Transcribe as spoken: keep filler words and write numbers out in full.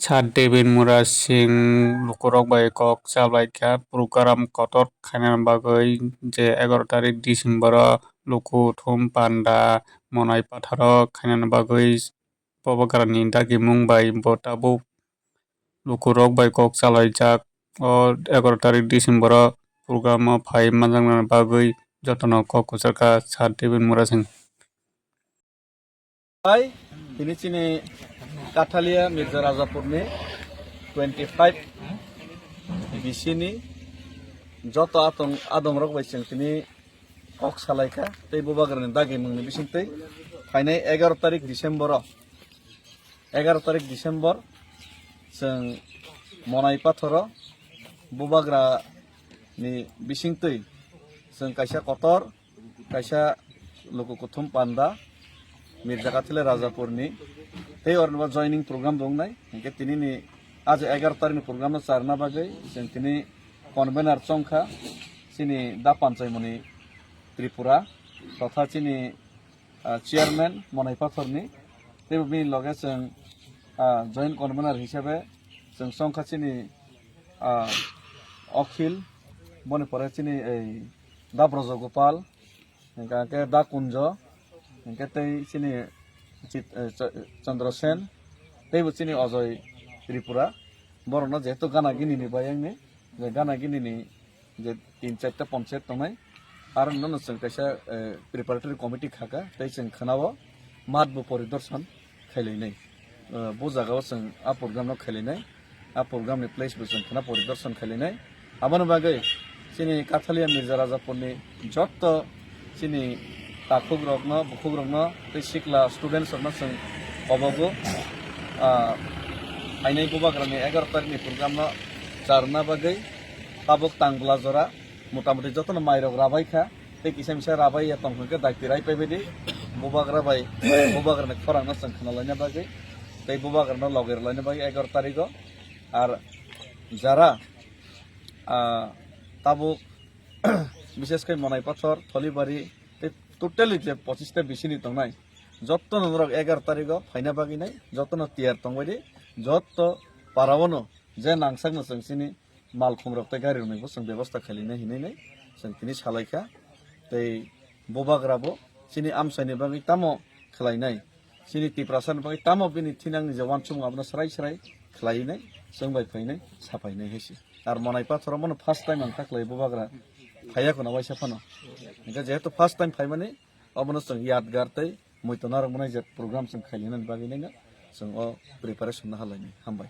Sir David Murasing lukurok bai kok chalai kha program kotor khainani bagwi, je egaroh tarik December o luku thum panda Monai Patharo khainani bagwi Bubagrani dagimung bai bo tabuk lukurok bai kok chalaijak. O egaroh tarik December o program o phai manjaknani bagwi jotono kok kwchar kha Sir David Murasing. Hai, tini chini Kathalia Mirza Rajapurni twenty five B C ni joto atong adongrok bai chwng tini kok salaikha tei Bubagrani dagimungni bisingtwi phainai egaroh tarik December o, egaroh tarik December chwng Monai Pathoro Bubagrani bisingtwi chwng kaisa kotor, kaisa luku kuthum panda Mirza Kathile Rajapurni tei ornibo joining program bo wngnai. Hinkhe tinini aje egaroh tarikni program no charna bagwi chwng tini convener chongkha chini Da Panchaimoni Tripura totha chini, ah, chairman Monai Pathorni, teibo bini loge chwng, ah, joint convener hisabe chwng chongkha chini, ah, Akhil, boni pore chini ei Da Brojogopal, hingkha khe Da Kunjo, hingkhe tei chini Chit-, eh, Ch-, Chandra Sen, teibo chini Ajoy Tripura. Borokno jehetu gana gini ni bayang ni, je gana gini ni je tin charta panchayat tongnai, aro nono chwng kaisa, eh, preparatory committee khaka, tei chwng khwnao mat bo poridorshan khailainai. Eh, bo jagao chwng a program no khailainai, a program ni place bo chwng khwna poridorshan khailainai. Aboni bagwi chini Kathalia Mirza Rajapurni jotto chini takhukrokno, bukhukrokno tei sikla students rokno chwng kobogo, ah, phainai Bubagrani egaroh tarikni program no charna bagwi tabuk Tangbla jora motamoti jotono mairok rabai kha tei kisa misa rabai ya tong hwnkhe daiti rai paibaidi Bubagra bai Bubagrani khorangno chwng khwnalaina bagwi tei Bubagrano logi rwlaina bagwi egaroh tarigo. Ar jara, ah, tabuk bises khe Monai Pathor, Tholibari tei totally je pochista bisini tongnai, jottono norok egaroh tarigo phaina bagwi nai, jottono tiyar tongbaidi, jotto paraono je nangsakno chwng chini malkhung rok tei gari rokni bo chwng bebosta khailai nai hinwi nai chwng tini salai kha. Tei Bubagra bo chini amchaini bagwi tamo khlai nai, chini Tiprasa ni bagwi tamo bini thinangni je uansukmung abono srai srai khlai nai, chwng bai phai nai, sa phai nai hai se. Ar Monai Pathor o bono first time ang ta khlai Bubagra phaiya khuna waisa phano. Hingkhe jehetu first time phaimani, obono chwng yadgar tei muitu narwkmani je program chwng khailai nani bagwi nai no chwng o preparation no halai nai. Hambai.